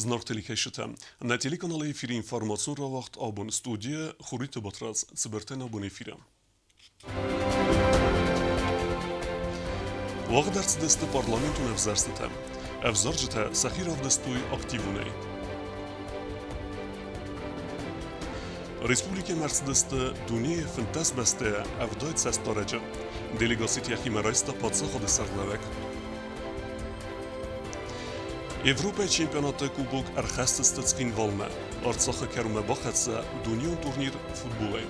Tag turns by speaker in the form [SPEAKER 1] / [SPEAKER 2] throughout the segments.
[SPEAKER 1] Зынаргъ телекӕсджытӕ, нӕ телеканалы эфиры информацион рауагъд абон студийӕ Хуриты Батрадз цыбыртӕ нӕ бон эфиры. Уагъд ӕрцыдысты парламентон ӕвзӕрстытӕ. Ӕвзарджытӕ сӕхи равдыстой активонӕй. Республикӕмӕ ӕрцыдысты дунейы 15 бӕстӕйӕ 70 цӕстдарӕджы. Делегациты йӕхимӕ райста паддзахады сӕргълӕууӕг. Европӕйы чемпионаты кубок ӕрхӕсдзысты Цхинвалмӕ. Арцахы кӕронмӕ бахӕццӕ дунеон турнир футболӕй.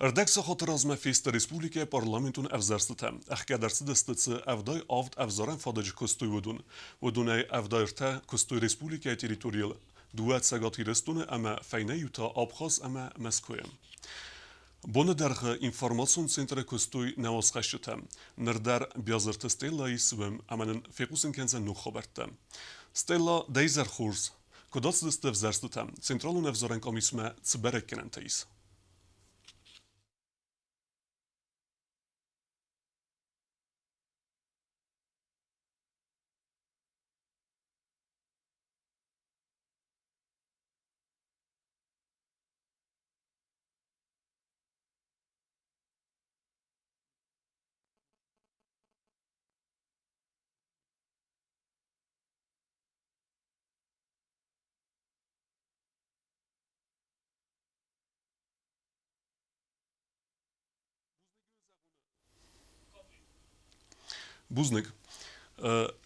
[SPEAKER 1] Ӕрдӕг сахаты размӕ фесты республикӕйы парламентон ӕвзӕрстытӕ. Ӕхгӕд ӕрцыдысты цы 77 ӕвзарӕн фадыджы куыстой уыдон. Уыдонӕй 73 куыстой республикӕйы территорийыл, дыууӕ Цӕгат Ирыстоны ӕмӕ фӕйнӕ иу та Абхаз ӕмӕ Мӕскуыйы. Боны дӕргъы информацион центры куыстой нӕ уацхӕсджытӕ. Ныр дӕр Биазырты Стеллӕйы цӕуӕм ӕмӕ нын фехъусын кӕндзӕн ног хабӕрттӕ. Стелла, дӕ изӕр хорз! Куыд ацыдысты ӕвзӕрстытӕ? Централон ӕвзарӕн къамисмӕ цы бӕрӕггӕнӕнтӕ ис? Бузныг.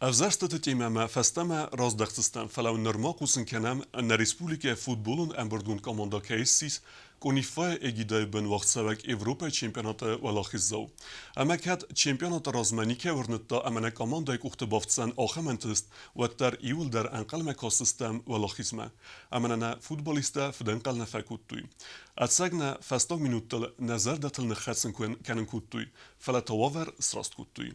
[SPEAKER 1] Ӕвзӕрстыты темӕмӕ фӕстӕмӕ раздӕхдзыстӕм, фӕлӕ нырма хъусын кӕнӕм, нӕ республикӕйы футболон ӕмбырдгонд командӕ кӕй ссис Къониффайы эгидӕйы бын уагъдцӕуӕг Европӕйы чемпионаты уӕлахиздзау. Ӕмӕ кӕд чемпионаты размӕ никӕй уырныдта ӕмӕ нӕ командӕйы къухты бафтдзӕн ахӕм ӕнтыст, уӕддӕр иуылдӕр ӕнхъӕлмӕ кастыстӕм уӕлахизмӕ. Ӕмӕ нӕ нӕ футболисттӕ фыдӕнхъӕл нӕ фӕкодтой. Ӕцӕг нӕ фӕстаг минуттыл нӕ зӕрдӕтыл ныххӕцын кӕнын кодтой, фӕлӕ та уавӕр сраст кодтой.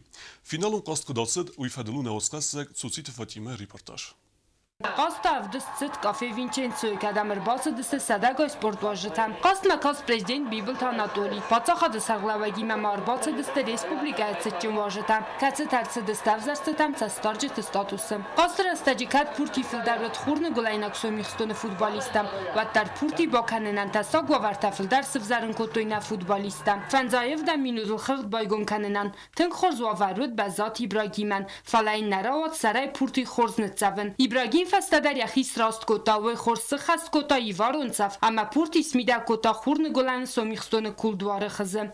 [SPEAKER 1] Финалон хъазт куыд ацыд, уый фӕдыл у нӕ уацхӕссӕг Цоциты Фатимӕ репортаж.
[SPEAKER 2] Хъазт ӕвдыст цыд кафе Винченцойы, кӕдӕм ӕрбацыдысты сӕдӕгай спортуарзджытӕ. Хъазтмӕ каст президент Бибылты Анатолий. Паддзахады сӕргълӕууӕгимӕ ма ӕрбацыдысты республикӕйы цытджын уазджытӕ, кӕцытӕ ӕрцыдысты ӕвзӕрстытӕм цӕстдарджыты статусы. Хъазты рӕстӕджы кӕд пурти фылдӕр уыд хурныгуылӕйнаг Сомихстоны футболисттӕм, уӕддӕр пурти бакӕнынӕн тӕссаг уавӕртӕ фылдӕр сывзӕрын кодтой нӕ футболисттӕ. Фӕндзайӕвдӕм минутыл хыгъд байгом кӕнынӕн Тынг хорз уавӕр уыд Бӕззаты Ибрагимӕн, фӕлӕ йын нӕ рауад сӕрӕй пурти хорз ныццӕвын. Ибрагим фӕстӕдӕр йӕхи сраст кодта, уый хорз сыххӕст кодта иварон цӕф ӕмӕ пурти смидӕг кодта хурныгуылӕны Сомихстоны кулдуары хызы.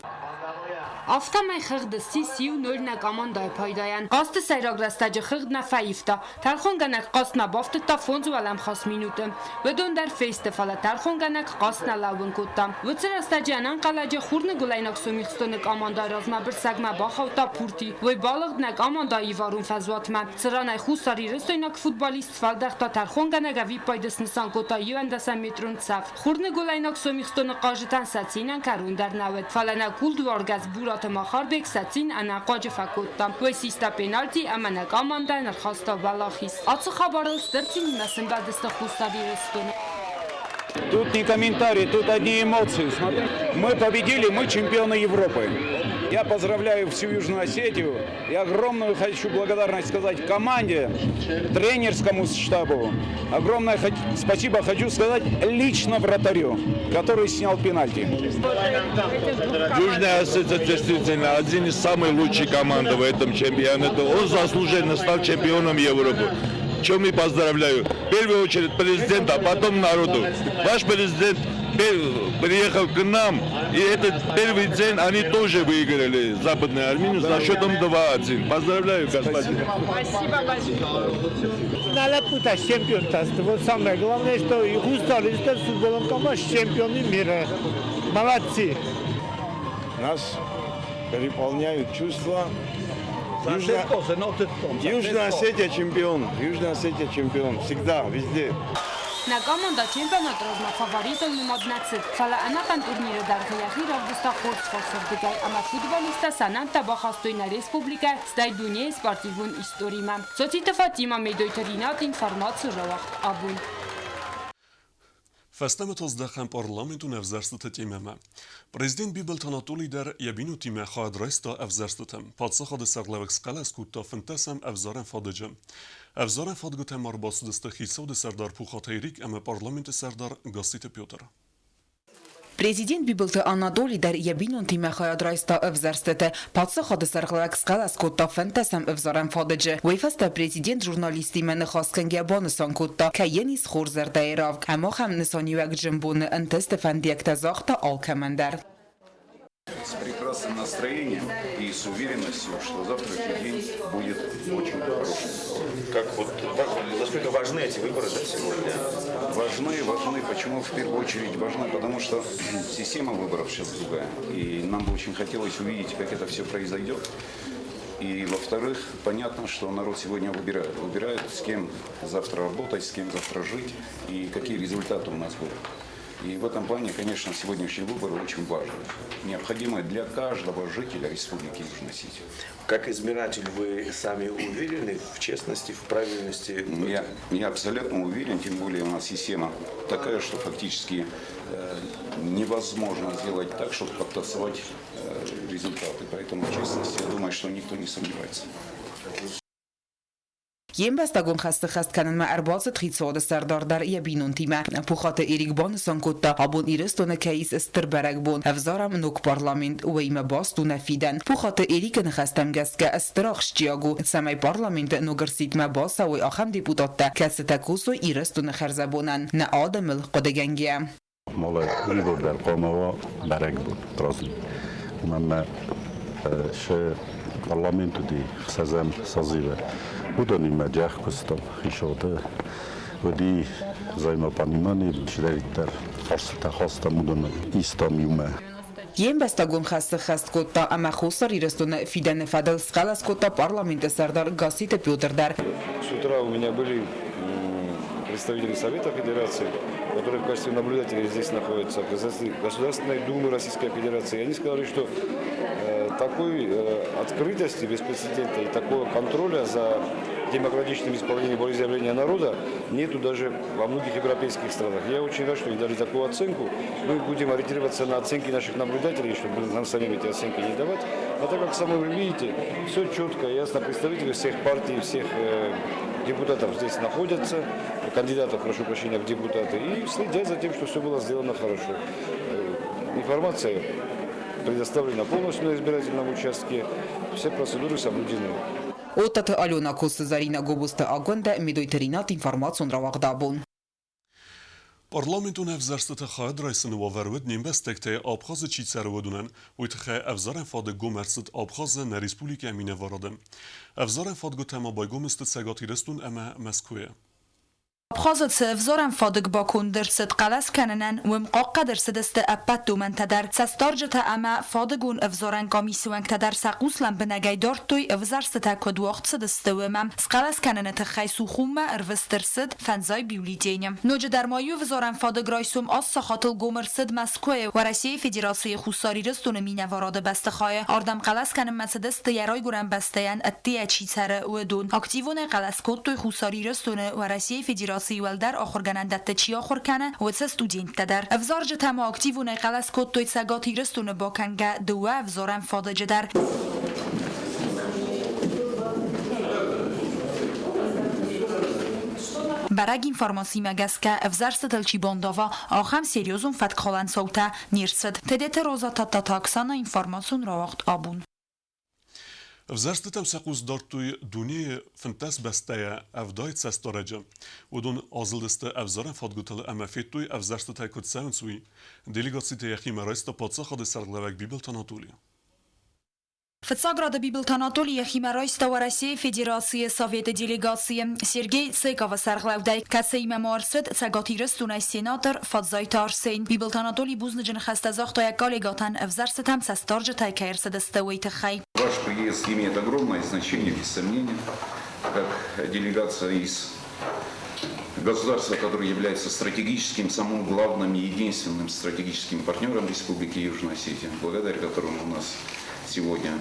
[SPEAKER 2] Афтӕмӕй хыгъд ссис 1-0 нӕ командӕйы пайдайӕн. Хъазты сӕйраг рӕстӕджы хыгъд нӕ фӕивта. Тӕрхонгӕнӕг хъазтмӕ бафтыдта фондз уӕлӕмхас минуты. Уыдон дӕр фесты, фӕлӕ тӕрхонгӕнӕг хъазт нӕ лӕууын кодта. Уыцы рӕстӕджы ӕнӕнхъӕлӕджы хурныгуылӕйнаг Сомихстоны къамандӕ размӕбырсӕгмӕ бахаудта пурти. Уый балыгъд нӕ къамандӕйы иварон фӕзуатмӕ, цыранӕй хуссарирыстойнаг футболист сфӕлдӕхта тӕрхонгӕнӕг ӕвиппайды снысан кодта иуӕндӕсӕмметрон цӕф. Хурныгуылӕйнаг Сомихстоны хъазджытӕн сӕ цинӕн кӕрон дӕр нӕ уыд, фӕлӕ нӕ кулдуаргӕс Бураты Махарбег сӕ цин ӕнӕхъуаджы фӕкодта. Уый систа пенальти ӕмӕ нӕ командӕйӕн ӕрхаста уӕлахиз. Ацы хабарыл стыр цинимӕ сӕмбӕлдысты Хуссар Ирыстоны.
[SPEAKER 3] Тут не комментарии, тут одни эмоции. Смотри, мы победили, мы чемпионы Европы. Я поздравляю всю Южную Осетию и огромную хочу благодарность сказать команде, тренерскому штабу. Огромное спасибо хочу сказать лично вратарю, который снял пенальти.
[SPEAKER 4] Южная Осетия действительно один из самых лучших команд в этом чемпионате. Он заслуженно стал чемпионом Европы. Чем и поздравляю. В первую очередь президента, а потом народу. Ваш президент приехал к нам, и этот первый день они тоже выиграли Западную Армению за счетом 2-1. Поздравляю, господин.
[SPEAKER 2] Спасибо большое.
[SPEAKER 5] На лӕппутӕ чемпионтӕ сты. Вот самое главное, что и Хуссар Ирыстон футболон команда чемпионы мира. Молодцы!
[SPEAKER 6] Нас переполняют чувства. Южная Осетия чемпион. Южная Осетия чемпион. Всегда, везде.
[SPEAKER 2] Нӕ командӕ чемпионаты размӕ фаворитыл нымад нӕ цыд, фӕлӕ ӕнӕхъӕн турниры дӕргъы йӕхи равдыста хорз фӕрсырдыгӕй ӕмӕ футболисттӕ сӕ нӕмттӕ бахастой нӕ республикӕ, стӕй дунейы спортивон историмӕ. Цоциты Фатимӕ, Медойты Ринат, информаци рауагъд абон.
[SPEAKER 1] Фӕстӕмӕ та здӕхӕм парламентон ӕвзӕрстыты темӕмӕ. Президент Бибылты Анатолий дӕр йӕ бинонтимӕ хайад райста ӕвзӕрстытӕм. Паддзахады сӕргълӕууӕг схъӕлӕс кодта фынддӕсӕм ӕвзарӕн фадыджы. Ӕвзарӕн фадгуытӕм ӕрбацыдысты хицауады сӕрдар Пухаты Эрик ӕмӕ парламенты сӕрдар Гасситы Петр.
[SPEAKER 7] Президент Бибылты Анатоли дӕр йӕ бинонтимӕ хайад райста ӕвзӕрстыты. Паддзахады сӕргълӕууӕг схъӕлӕс кодта фӕнддӕсӕм ӕвзарӕн фадыджы. Уый фӕстӕ президент журналисттимӕ ныхасгӕнгӕ банысан кодта, кӕй йын ис хорз зӕрдӕйы равг ӕмӕ ахӕм нысаниуӕгджын боны ӕнтысты фӕндиӕгтӕ загъта алкӕмӕн дӕр.
[SPEAKER 3] С прекрасным настроением и с уверенностью, что завтрашний день будет очень хорошим.
[SPEAKER 8] Как вот, как, насколько важны эти выборы, да, сегодня?
[SPEAKER 3] Важны, важны. Почему в первую очередь важны? Потому что система выборов сейчас другая. И нам бы очень хотелось увидеть, как это все произойдет. И, во-вторых, понятно, что народ сегодня выбирает. Выбирает, с кем завтра работать, с кем завтра жить и какие результаты у нас будут. И в этом плане, конечно, сегодняшний выбор очень важен. Необходимый для каждого жителя Республики Южная Осетия.
[SPEAKER 8] Как избиратель вы сами уверены в честности, в правильности?
[SPEAKER 3] Я абсолютно уверен, тем более у нас система такая, что фактически невозможно сделать так, чтобы подтасовать результаты. Поэтому в честности, я думаю, что никто не сомневается.
[SPEAKER 7] Йе мбӕстагон хӕсты хӕст кӕнынмӕ ӕрбацыд хицауады сӕрдар дӕр йӕ бинонтимӕ. Пухаты Эрик банысан кодта, абон Ирыстоны кӕй ис стыр бӕрӕгбон, ӕвзарӕм ног парламент, уыимӕ баст у нӕ фидӕн. Пухаты Эрикы ныхӕстӕм гӕсгӕ, стыр ахсджиаг у, цӕмӕй парламенты ног ӕрсидтмӕ бацӕуой ахӕм депутаттӕ, кӕцытӕ кусой Ирыстоны хӕрзӕбонӕн, нӕ адӕмыл хъуыдыгӕнгӕйӕ.
[SPEAKER 9] Мала иууылдӕр хъуамӕ уа бӕрӕгбон, праздник. Уымӕн ӕмӕ сӕ парламент уыди ӕхсӕзӕм созывы. Уыдонимӕ джах куыстам хицауды уыди взаимопонимание, чидӕриддӕр фарстытӕ хастам, уыдоны истам иумӕ.
[SPEAKER 7] Йе мбӕстагон хӕс сыххӕст кодта ӕмӕ Хуссар Ирыстоны фидӕны фӕдыл схъӕлӕс кодта парламенты сӕрдар Гасситы Петр дӕр.
[SPEAKER 10] С утра у меня были представители Совета Федерации, которые в качестве наблюдателей здесь находятся, Государственной Думы Российской Федерации. И они сказали, что такой открытости беспрецедентной и такого контроля за демократичным исполнением волеизъявления народа нету даже во многих европейских странах. Я очень рад, что они дали такую оценку. Мы будем ориентироваться на оценки наших наблюдателей, чтобы нам самим эти оценки не давать. А так как сами вы видите, все четко, ясно, представители всех партий, всех депутатов здесь находятся, кандидатов, прошу прощения, в депутаты, и следят за тем, что все было сделано хорошо. Информация предоставлена полностью на избирательном участке, все процедуры соблюдены.
[SPEAKER 7] Оттаты Алена Косы, Зарина Гобозты Агуындӕ, Медойты Ринат, информацион рауагъд Абон.
[SPEAKER 1] Парламентон ӕвзӕрстыты хайад райсыны уавӕр уыд не мбӕстӕгтӕй Абхазы чи цӕры, уыдонӕн. Уый тыххӕй ӕвзарӕн фадыг гом ӕрцыд Абхазы нӕ республикӕйы минӕварады. Ӕвзарӕн фадгуытӕ ма байгом сты Цӕгат Ирыстон ӕмӕ Мӕскуыйы.
[SPEAKER 11] Абхазы цы ӕвзарӕн фадыг баконд ӕрцыд хъӕлӕс кӕнынӕн, уым хъахъхъӕд ӕрцыдысты ӕппӕт домӕнтӕ дӕр. Цӕстдарджытӕ ӕмӕ фадыгон ӕвзарӕн къамисы уӕнгтӕ дӕр сӕ хъус лӕмбынӕгӕй дардтой, ӕвзӕрстытӕ куыд уагъд цыдысты, уымӕ. Схъӕлӕс кӕныны тыххӕй Сухуммӕ ӕрвыст ӕрцыд фӕндзай бюллетены. Ноджыдӕр ма иу ӕвзарӕн фадыг райсом аст сахатыл гом ӕрцыд Мӕскуыйы, Уӕрӕсейы Федерацийы Хуссар Ирыстоны минӕварады бӕстыхайы. Ардӕм хъӕлӕс кӕнынмӕ цыдысты йӕ райгуырӕн бӕстӕйӕн ӕддейӕ чи цӕры, уыдон. Активонӕй хъӕлӕс кодтой Хуссар Ирыстоны Уӕрӕсейы Федерацийы уӕлдӕр ахуыргӕнӕндӕтты чи ахуыр кӕны, уыцы студенттӕ дӕр. Ӕвзарджытӕ ма активонӕй хъӕлӕс кодтой Цӕгат Ирыстоны бакӕнгӕ дыууӕ ӕвзарӕн фадыджы дӕр. Бӕрӕг информацимӕ гӕсгӕ, ӕвзӕрстытыл чи бандава, ахӕм серьезон фӕткхалӕн цаутӕ не рцыд. Тедеты Роза Тадтаты Оксана, информацион рауагъд Абон.
[SPEAKER 1] Ӕвзӕрстытӕм сӕ хъус дардтой дунейы 15 бӕстӕйӕ 70 цӕстдарӕджы. Уыдон азылдысты ӕвзарӕн фадгуытыл ӕмӕ федтой, ӕвзӕрстытӕ куыд цӕуынц, уый. Делегациты йӕхимӕ райста паддзахады сӕргълӕууӕг Бибылты Анатоли.
[SPEAKER 11] Фыццаг рады Бибылты Анатоли йӕхимӕ райста Уӕрӕсейы Федерацийы Советы делегацийы Сергей Цековы сӕргълӕудӕй, кӕцыимӕ ма ӕрцыд Цӕгат Ирыстонӕй сенатор Фадзайты Арсен. Бибылты Анатоли бузныджы ныхӕстӕ загъта йӕ коллегӕтӕн, ӕвзӕрстытӕм цӕстдарджытӕй кӕй ӕрцыдысты, уый тыххӕй.
[SPEAKER 3] Ваш приезд имеет огромное значение, без сомнения, как делегация из государства, которое является стратегическим, самым главным и единственным стратегическим партнером Республики Южная Осетия, благодаря которому у нас сегодня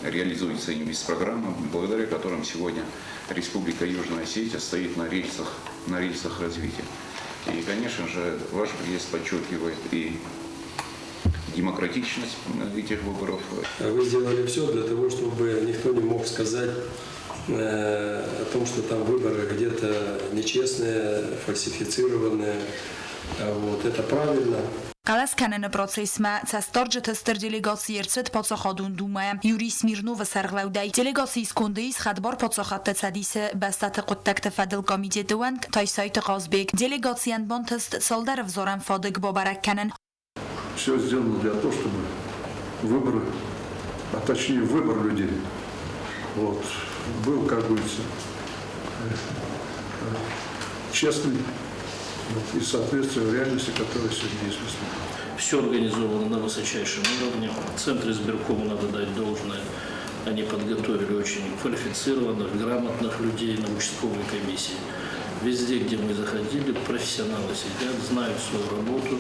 [SPEAKER 3] реализуется инвестпрограмма, благодаря которым сегодня Республика Южная Осетия стоит на рельсах развития.
[SPEAKER 12] И, конечно же, ваш приезд подчеркивает и демократичность этих выборов.
[SPEAKER 13] Вы сделали все для того, чтобы никто не мог сказать о том, что там выборы где-то нечестные, фальсифицированные. Вот, это правильно.
[SPEAKER 11] Хъӕлӕс кӕныны процессмӕ цӕстдарджыты стыр делегаци ӕрцыд Паддзахадон Думӕйӕ Юрий Смирновы сӕргълӕудӕй. Делегацийы сконды ис Хӕдбар Паддзахадты Цӕдисы бӕстӕты хъуыддӕгты фӕдыл комитеты уӕнг Тайсойты Хъазбег. Делегацийӕн бантыст цалдӕр ӕвзарӕн фадыг бабӕрӕг кӕнын.
[SPEAKER 14] Все сделано для того, чтобы выборы, а точнее выбор людей, вот, был, как говорится, честный вот, и соответствует реальности, которая сегодня есть в республике.
[SPEAKER 15] Все организовано на высочайшем уровне. Центр избиркому надо дать должное. Они подготовили очень квалифицированных, грамотных людей на участковой комиссии. Везде, где мы заходили, профессионалы сидят, знают свою работу.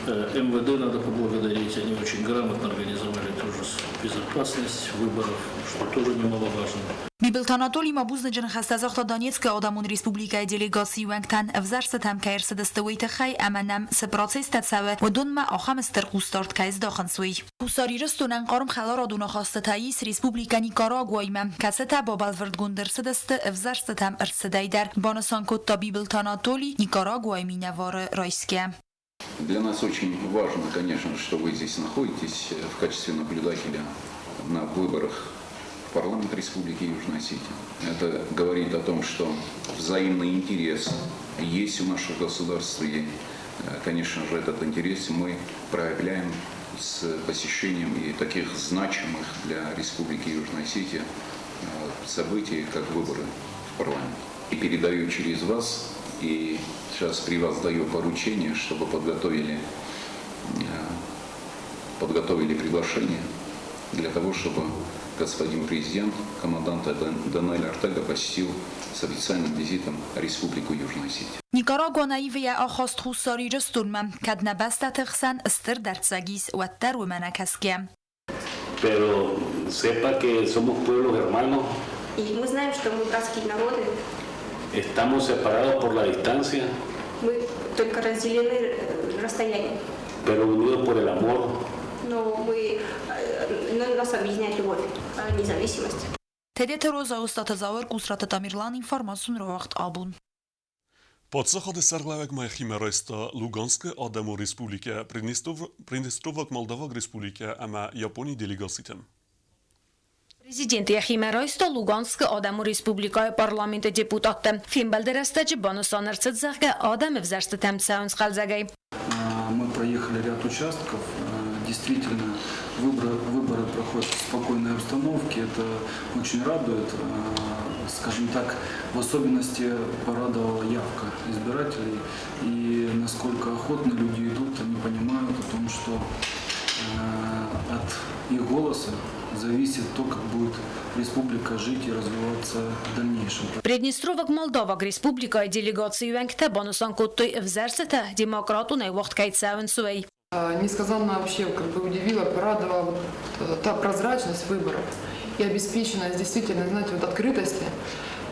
[SPEAKER 15] МВД надо поблагодарить, они очень грамотно организовали тоже безопасность выборов, что тоже немаловажно.
[SPEAKER 11] Бибылты Анатоли ма бузныджы ныхӕстӕ загъта Донецкы Адӕмон Республикӕйы делегацийы уӕнгтӕн, ӕвзӕрстытӕм кӕй ӕрцыдысты, уый тыххӕй ӕмӕ нӕм цы процесстӕ цӕуы, уыдонмӕ ахӕм стыр хъусдард кӕй здахынц, уый. Хуссар Ирыстонӕн хъарм хӕларадон ахастытӕ ис Республикӕ Никарагуаимӕ, кӕцытӕ бабӕлвырдгонд ӕрцыдысты ӕвзӕрстытӕм ӕрцыдӕй дӕр, банысан кодта Бибылты Анатоли Никарагуайы минӕвары райсгӕ.
[SPEAKER 12] Для нас очень важно, конечно, что вы здесь находитесь в качестве наблюдателя на выборах в парламент Республики Южная Осетия. Это говорит о том, что взаимный интерес есть у наших государств, и, конечно же, этот интерес мы проявляем с посещением и таких значимых для Республики Южная Осетия событий, как выборы в парламент. И передаю через вас, и сейчас при вас даю поручение, чтобы подготовили приглашение для того, чтобы господин президент, командант Даниэль Ортега посетил с официальным визитом Республику Южная Осетия.
[SPEAKER 11] Никарагуа нӕ ивы йӕ ахаст Хуссар Ирыстонмӕ, кӕд нӕ бӕстӕты хсӕн стыр дӕрддзӕг ис, уӕддӕр уымӕ нӕ кӕсгӕ.
[SPEAKER 16] Pero sepa que somos pueblos hermanos.
[SPEAKER 17] И мы знаем, что мы братские народы.
[SPEAKER 16] Estamos separados por la distancia.
[SPEAKER 17] Мы только разделены расстоянием.
[SPEAKER 16] Pero unidos por el amor.
[SPEAKER 17] Но мы, но нас объединяет любовь, независимость.
[SPEAKER 11] Тедеты Роза, Остаты Зауыр, Къусраты Тамерлан, информацион рауагъд Абон.
[SPEAKER 1] Паддзахады сӕргълӕууӕг ма йӕхимӕ райста Луганскы Адӕмон Республикӕ, Приднестроваг Молдаваг Республикӕ ӕмӕ Японийы делегацитӕм.
[SPEAKER 2] Президент йӕхимӕ райста Луганскы Адӕмон Республикӕйы парламенты депутатты. Фембӕлды рӕстӕджы банысан ӕрцыд, зӕгъгӕ, адӕм ӕвзӕрстытӕм цӕуынц хъӕлдзӕгӕй.
[SPEAKER 18] Мы проехали ряд участков. Действительно, выборы проходят в спокойной обстановке. Это очень радует. Скажем так, в особенности порадовала явка избирателей. И насколько охотно люди идут, они понимают о том, что от их голоса зависит то, как будет республика жить и развиваться в дальнейшем.
[SPEAKER 2] Приднестроваг Молдаваг Республикӕйы делегацийы уӕнгтӕ банысан кодтой, ӕвзӕрстытӕ демократонӕй уагъд кӕй цӕуынц, уый.
[SPEAKER 19] Несказанно вообще как бы удивила, порадовала вот та прозрачность выборов и обеспеченность действительно, знаете, вот открытости,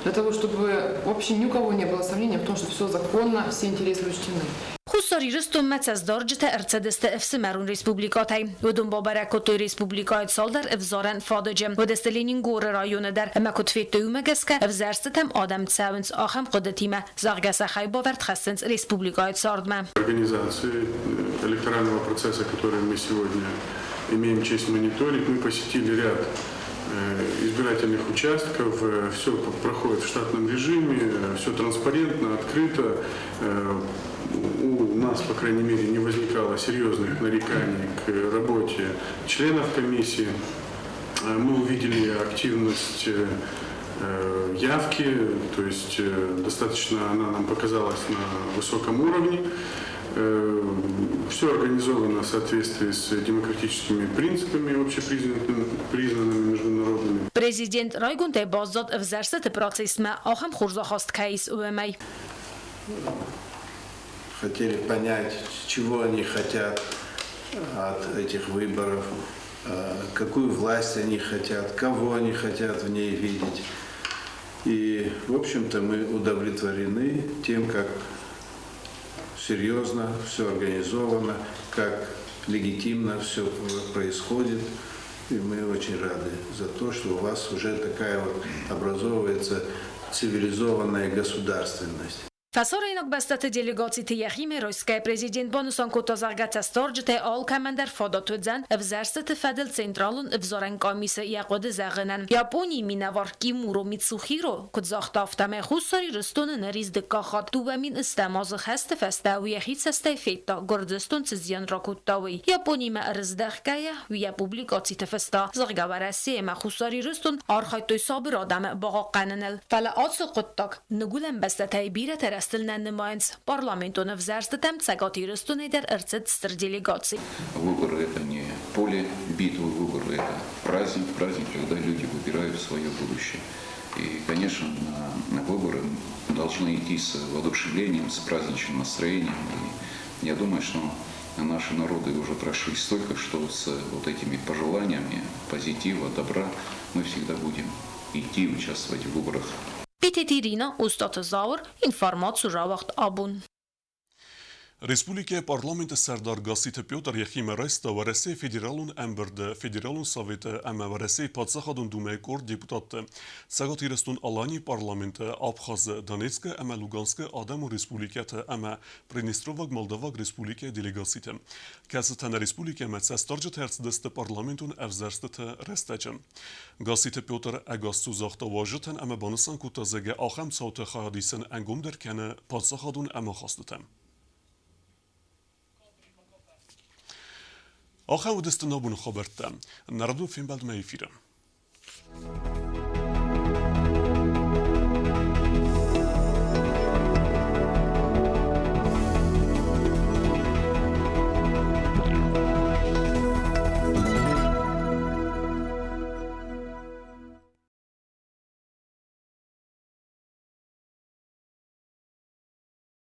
[SPEAKER 19] для того, чтобы вообще ни у кого не было сомнений в том, что все законно, все интересы учтены.
[SPEAKER 2] Хуссар Ирыстонмӕ цӕстдарджытӕ ӕрцыдысты ӕфсымӕрон республикӕтӕй. Уыдон бабӕрӕг кодтой республикӕйы цалдӕр ӕвзарӕн фадыджы. Уыдысты Ленингоры районы дӕр ӕмӕ куыд федтой, уымӕ гӕсгӕ ӕвзӕрстытӕм адӕм цӕуынц ахӕм хъуыдытимӕ, зӕгъгӕ, сӕ хайбавӕрд хӕссынц республикӕйы цардмӕ.
[SPEAKER 20] Организации электорального процесса, который мы сегодня имеем честь мониторить, мы посетили ряд избирательных участков. Все проходит в штатном режиме, все транспарентно, открыто. У нас, по крайней мере, не возникало серьезных нареканий к работе членов комиссии. Мы увидели активность явки, то есть достаточно она нам показалась на высоком уровне. Все организовано в соответствии с демократическими принципами, общепризнанными признанными международными.
[SPEAKER 2] Президент райгондӕй баззад ӕвзӕрстыты процессмӕ ахӕм хорз ахаст кӕй ис, уымӕй.
[SPEAKER 21] Хотели понять, чего они хотят от этих выборов, какую власть они хотят, кого они хотят в ней видеть. И, в общем-то, мы удовлетворены тем, как серьезно все организовано, как легитимно все происходит. И мы очень рады за то, что у вас уже такая вот образовывается цивилизованная государственность.
[SPEAKER 4] Фӕсарӕйнаг бӕстӕты делегациты йӕхимӕ райсгӕ президент банысан кодта, зӕгъгӕ, цӕстдарджытӕй алкӕмӕн дӕр фадат уыдзӕн ӕвзӕрстыты фӕдыл Централон ӕвзарӕн къамисы йӕ хъуыды зӕгъынӕн. Японийы минӕвар Кимуро Мицухиро куыд загъта, афтӕмӕй Хуссар Ирыстоны ныр ис дыккаг хатт. 2008 азы хӕсты фӕстӕ уый йӕхи цӕстӕй федта, Гуырдзыстон цы зиан ракодта, уый. Японимӕ ӕрыздӕхгӕйӕ, уый йӕ публикациты фыста, зӕгъгӕ, Уӕрӕсе ӕмӕ Хуссар Ирыстон архайдтой сабыр адӕмы бахъахъхъӕныныл. Фӕлӕ ацы хъуыддаг Ныгуылӕн бӕстӕтӕй бирӕтӕ рӕстыл нӕ нымайынц. Парламентон ӕвзӕрстытӕм Цӕгат Ирыстонӕй дӕр ӕрцыд стыр делегаци.
[SPEAKER 12] Выборы – это не поле битвы, выборы – это праздник, праздник, когда люди выбирают свое будущее. И, конечно, на выборы должны идти с воодушевлением, с праздничным настроением. И я думаю, что наши народы уже прошли столько, что с вот этими пожеланиями позитива, добра мы всегда будем идти участвовать в выборах.
[SPEAKER 4] Битеты Ирина, Остаты Зауыр, информацион рауагъд Абон.
[SPEAKER 1] Республикӕйы Парламенты сӕрдар Гасситы Петр йӕхимӕ райста Уӕрӕсейы Федералон ӕмбырды, Федералон Советы ӕмӕ Уӕрӕсейы Паддзахадон Думӕйы къорд депутатты, Цӕгат Ирыстон-Аланийы Парламенты, Абхазы, Донецкы ӕмӕ Луганскы Адӕмон Республикӕты ӕмӕ Приднестроваг Молдаваг Республикӕйы делегациты, кӕцытӕ нӕ республикӕмӕ цӕстдарджытӕ ӕрцыдысты парламентон ӕвзӕрстыты рӕстӕджы. Гасситы Петр ӕгасцу загъта уазджытӕн ӕмӕ банысан кодта, зӕгъгӕ, ахӕм цауты хайадисын ӕнгомдӕр кӕны паддзахадон ӕмахастытӕ. Ахӕм уыдысты нӕ абоны хабӕрттӕ. Нӕ радон фембӕлдмӕ эфиры.